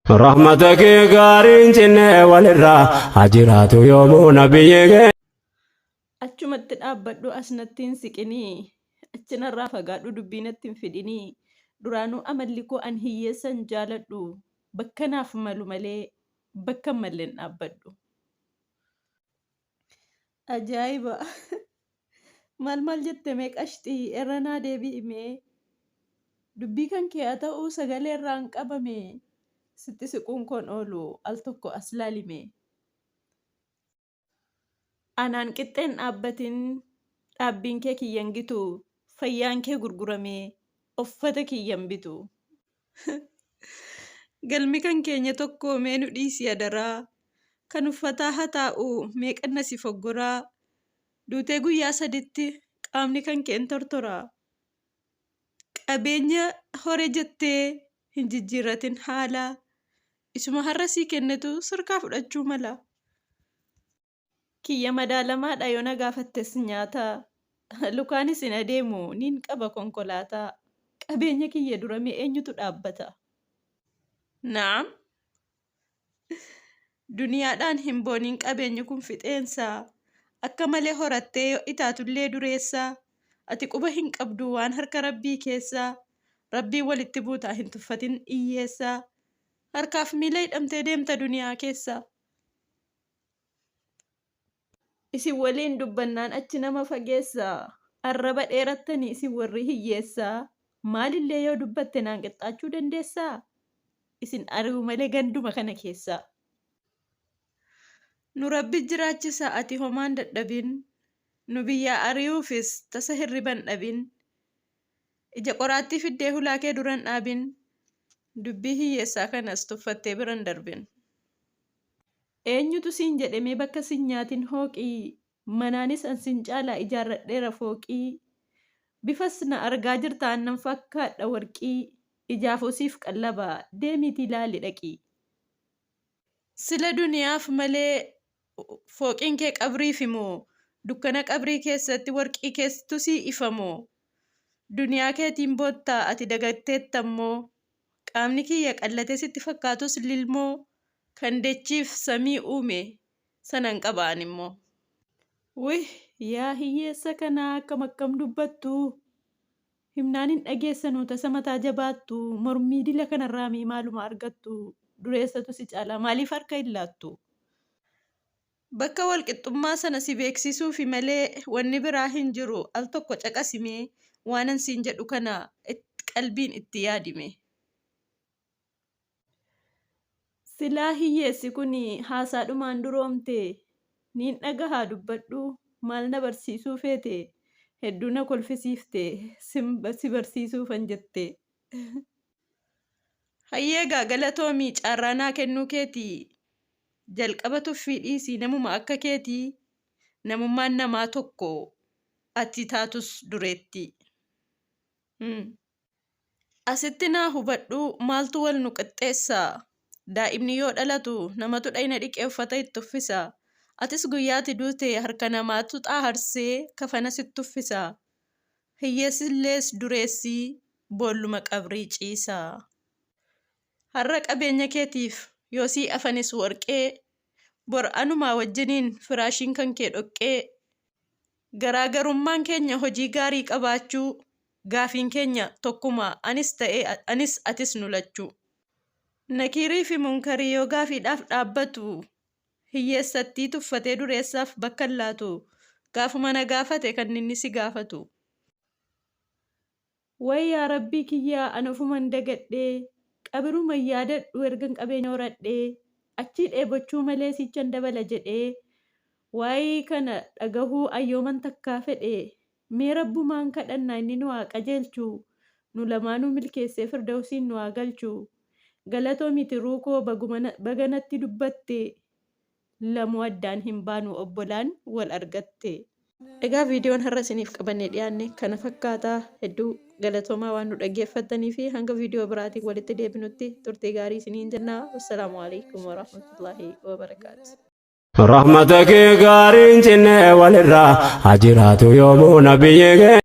Rahmata kee gaariin cinnee walirraa haa jiraatu yoomuu nabiyyi kee. Achumatti dhaabbadhu as natti hin siqinii Achi narraa fagaadhu dubbii natti hin fidhinii Duraanuu amalli koo an hiyyeessa hin jaaladhu Bakka naaf malu malee bakka hin malle hin dhaabbadhu. Ajaa'iba! Maal maal jette mee qashxii irra naa deebi'i mee Dubbii kan kee haa ta'uu sagalee irraan qabame Sitti siquun koon oolu al tokko as laali mee. Anaan qixxeen dhaabbatin dhaabbiin kee kiyyan gitu Fayyaan kee gurguramee uffata kiyyan bitu. Galmi kan keenya tokko mee nu dhiisi adaraa Kan uffataa haa taa'u meeqan na si foggoraa Duutee guyyaa saditti qaamni kan kee in tortora Qabeenya hore jettee hin jijjiirratin haala Isuma har'a sii kennetu sirkaa fudhachuu mala. Kiyya madaalamaadha yoo na gaafattes nyaata. Lukaanis hin adeemu niin qaba konkolaataa. Qabeenya kiyya dura mee eenyutu dhaabbata? Na'am. Duniyaadhaan hin booniin qabeenyi kun fixeensa. Akka malee horattee yoo itaatullee dureessa. Ati quba hin qabdu waan harka Rabbii keessa. Rabbiin walitti buutaa hin tuffatin hiyyeessa. Harkaaf miila hidhamtee deemta duniyaa keessa. Isin waliin dubbannaan achi nama fageessa. Arraba dheerattanii isin warri hiyyeessaa. Maalillee yoo dubbatte naan qixxaachuu dandeessaa? Isin ari'u malee ganduma kana keessaa. Nu Rabbi jiraachisa ati homaan dadhabin. Nu biyyaa ari'uufis tasa hirriba hin dhabin. Ija qoraattii fiddee hulaa kee dura hin dhaabin. Dubbii hiyyeessaa kanas tuffattee bira hin darbin. Eenyutu siin jedhe mee bakka sin nyaatin hooqii Manaanis an sin caalaa ijaarradheera fooqii Bifas na argaa jirta an nan fakkaadha warqii Ijaafuu siif qallaba deemiitii laali dhaqii. Sila duniyaaf malee fooqiin kee qabriifi moo Dukkana qabrii keessatti warqii keetu sii ifa moo Duniyaa keetiin boonta ati dagatteettammoo Qaamni kiyya qallatee sitti fakkaatus lilmoo Kan dachiif samii uume sanan qaba animmoo. Wih yaa hiyyeessa kanaa akkam akkam dubbattu Himnaan hin dhageessanuu tasa mataa jabaattu Mormii dila kanarraa mee maaluma argattu Dureessatu si caalaa maaliif harka hin laattu? Bakka walqixxummaa sana si beeksisuufi malee wanni biraa hin jiru al tokko caqasi mee waanan siin jedhu kana qalbiin itti yaadi mee. Silaa hiyyeessi kun haasaadhumaan duroomte Niin dhagahaa dubbadhu maal na barsiisuu feete Hedduu na kolfisiifte si barsiisuufan jette. Hayyee egaa galatoomi carraa naa kennuu keetii Jalqaba tuffii dhiisii namuma akka keetii Namummaan namaa tokko ati taatus dureettii. Asitti naa hubadhu maaltu wal nu qixxeessa? Daa'imni yoo dhalatu namatu dhayna dhiqee uffata itti uffisa. Atis guyyaa ati duute harka namaatu xaaharsee kafana sitti uffisa. Hiyyeessillees dureessi boolluma qabrii ciisa. Har'a qabeenya keetiif yoo sii afanis warqee, bor anumaa wajjiniin firaashiin kan kee dhoqqee. Garaagarummaan keenya hojii gaarii qabaachuu, gaafiin keenya tokkuma anis ta'ee anis atis nu lachuu. Nakiirii fi munkarii yoo gaafiidhaaf dhaabbatu, hiyyeessattii tuffatee dureessaaf bakka hin laatu, gaafuma na gaafate kan inni si gaafatu. Way yaa rabbii kiyyaa an ofuman dagadhee qabiruman yaadadhu ergan qabeenya horadhee achii dheebochuu malee siichan dabala jedhee waay kana dhagahuu an yooman takkaa fedhe mee rabbumaan kadhanna inni nu haa qajeelchu nu lamaanuu milkeessee firdawsiin nu haa galchu galatoomi tiruu koo baguma baga natti dubbatte lamuu addaan hin baanu obbolaan wal argatte. Egaa viidiyoon har'a isiniif qabannee dhiyaanne kana fakkaata. Hedduu galatoomaa waan nu dhaggeeffattanii fi hanga viidiyoo biraatiin walitti deebinutti turtii gaarii isiniin jenna. Wassalaamu alaikum warahmatullaahi wabarakaatu. Rahmata kee gaariin cinnee walirraa haa jiraatu yoomuu nabiyyi kee.